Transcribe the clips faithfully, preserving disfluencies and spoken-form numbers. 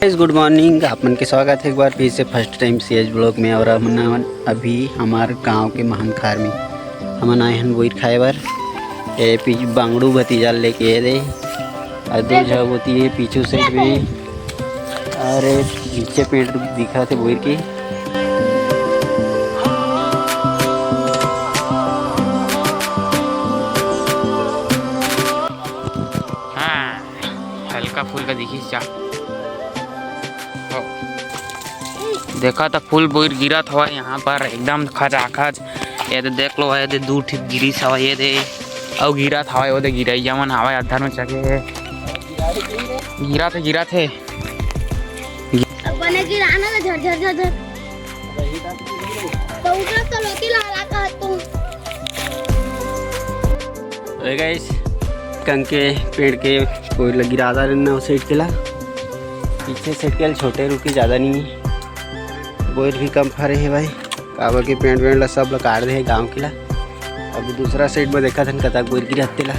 Guys, good morning, आप मन के स्वागत है एक बार फिर से first time C H vlog में। और हमन अभी हमार गांव के महंत खार में हमन आए हन बोइर खाए बर। ए पीछू बांगड़ू भतीजा लेके ए दे, और दो झा होती है पीछू side में, और ए पीछे पेड़ दिखा थे बोइर के। हाँ, हल्का फुल्का दिखिस जा। हो। देखा त फूल बोइर गिरत हवय यहाँ पर एकदम खचाखच। ये दे देख लो, ये दे दू ठिप गिरिस हवय, ये दे अउ गिरत हवय, वो दे गिरैया मन हवय अधर में चघे हे। गिरत हे, गिरत हे। अब बने गिराना तो झर झर झर झर। तो उधर तो लोती ला ला का तू। ए गाइस, कंके पेड़ के कोई लगी राधा रन्ना उस side के ला, पीछे side के ला छोटे रुकी, ज्यादा नहीं है। बोइर भी कम फरे है भाई, काबर के पेड़ वेड़ ला सब ला काट दे है गांव के ला। अब दूसरा side में देखा थन कतक बोइर गिरत हे ला।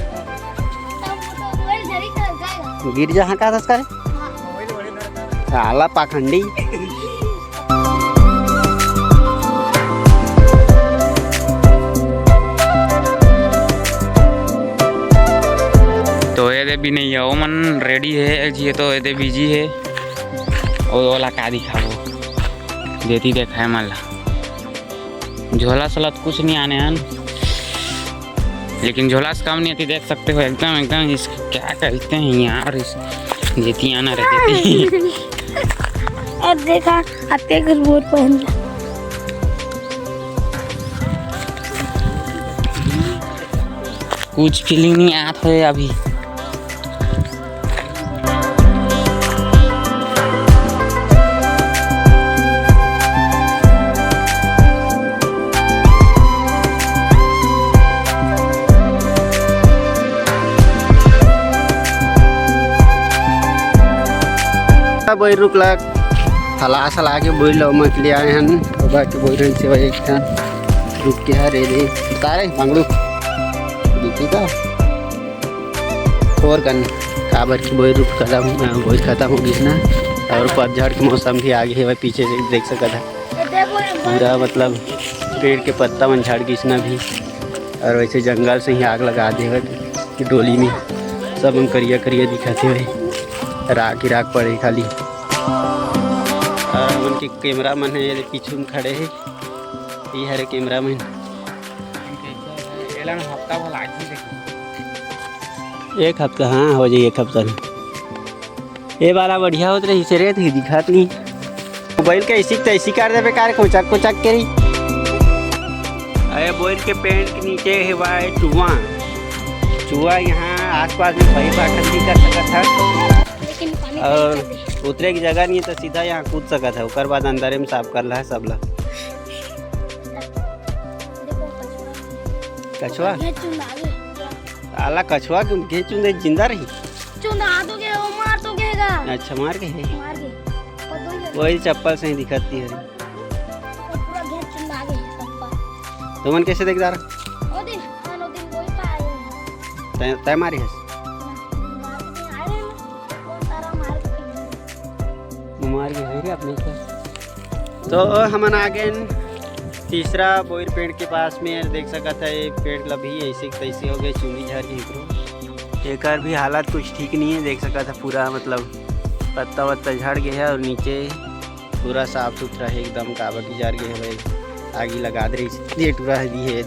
गिर जा, हाँ, का दस करे? साला पाखंडी। तो ये दे भी नहीं है, वो मन ready है, ये तो ये दे busy है, वो वाला का दिखाबो, देती देखाए मन ला। झोला सोला तो कुछ नहीं आने हन, लेकिन झोला से काम नहीं आती। देख सकते हो एकदम, एकदम इस क्या कहते हैं यार, इस जेती आना रहते थे। अब देखा, आते कुछ बोल पहन ला। कुछ feeling नहीं आत है अभी। बोइर रुख ला हला सला के बोइर ला ओमा के ले आए हन। बाबा के बोइर रहिस हे एक ठन रुख के हरे रे। का रे बांगड़ू? दीदी का? और कन काबर की बोइर रुख खतम, बोइर खतम हो गिस ना। और पतझड़ के मौसम भी आ गे हे, पीछे से देख सकत हे पूरा मतलब पेड़ के पत्ता मन झड़ गिस ना भी। और वैसे जंगल से ही आग लगा दे हे डोली में, सब मन करिया करिया दिखत हे, राख ही राख पड़े खाली। और हमन के camera man हे, ये पीछू में खड़े हे, ये हरे camera man। एला ना हफ्ता भर लागही देखो। एक हफ्ता, हाँ, हो जाही एक हफ्ता में। ये वाला बढ़िया होत रहिस हे रे, तो दिखत नहीं। Mobile के ऐसी तैसी कर देबे, कार कोचक कोचक के रही। अरे बोइर के पेड़ के नीचे हे भाई चूहा, चूहा यहाँ आसपास में भाई बाटन भी कर सकत है। लेकिन पानी और उतरे की जगह नहीं है तो सीधा यहाँ कूद सकत है, ओकर बाद अंदर में साफ कर ला है सब ला। कछुआ? ये चुंदा आगे। आला कछुआ के घेचुन दे जिंदा रही। चुंदा तो के, वो मार तो के गा। अच्छा, मार के हे। मार के। पतोई है। वही चप्पल से ही दिखती है। और पूरा घेचुन आगे चप्पल। तुमन कैसे देख जा रहा? ओ दिन, हाँ, ओ दिन वही पाए। तय, तय मारी हस? ना, मार के आए रहे ना। कौन तारा मार के फेंक दिया? वो मार के है रे अपने से। तो हमन आ गए तीसरा बोइर पेड़ के पास में। देख सकत है, ये पेड़ ला भी ऐसे तैसे हो गए, चुंदी झड़ के एकरो। एकर भी हालत कुछ ठीक नहीं है, देख सकत है पूरा मतलब पत्ता वत्ता झड़ गए है और नीचे पूरा साफ सुथरा है एकदम, काबर की जर गए है, आगी लगा दे रही है, ये टूरा है भी है ये।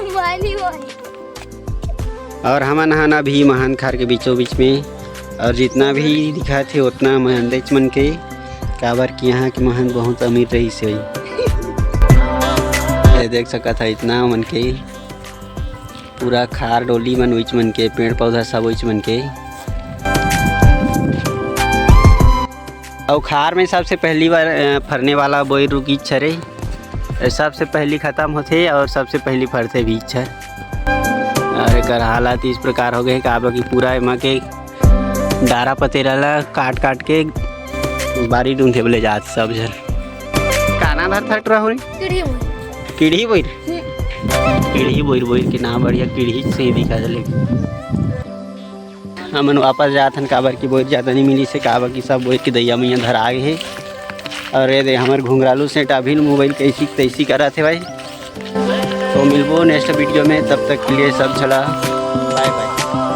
पानी वाली। और हमन हन अभी महंत खार के बीचों बीच में, और जितना भी दिखत हे उतना महंतेच मन के, काबर कि यहाँ के महंत बहुत अमीर रहिस हे। ये देख सकत ह इतना मन के पूरा खार डोली मन उइच मन के, पेड़ पौधा सब उइच मन के। अउ खार में सबसे पहली बार, अ, फरने वाला बोइर रुख इच हरे। सबसे पहली खत्म होथे और सबसे पहली फरथे भी इच हर। और एकर हालत इस प्रकार हो गए हे, काबर कि पूरा एमा के डारा पतेरा ला काट काट के बारी डूंथे बोले जात सब झन। का नाम धर थट रहो रे? किड़ही बोइर। किड़ही बोइर? हम्म। किड़ही बोइर, बोइर के नाम बढ़िया, किड़ही से ही दिखा चले। हमन वापस जात हन, काबर कि बोइर जादा नहीं मिलिस हे, काबर कि सब बोइर के दइया मइया धरा गे हे। और ये दे हमर घुंघरालू सेठ अभी मोबाइल कैसी तैसी करत हे भाई। तो मिलबो नेक्स्ट वीडियो में, तब तक के लिए सब झला बाय बाय।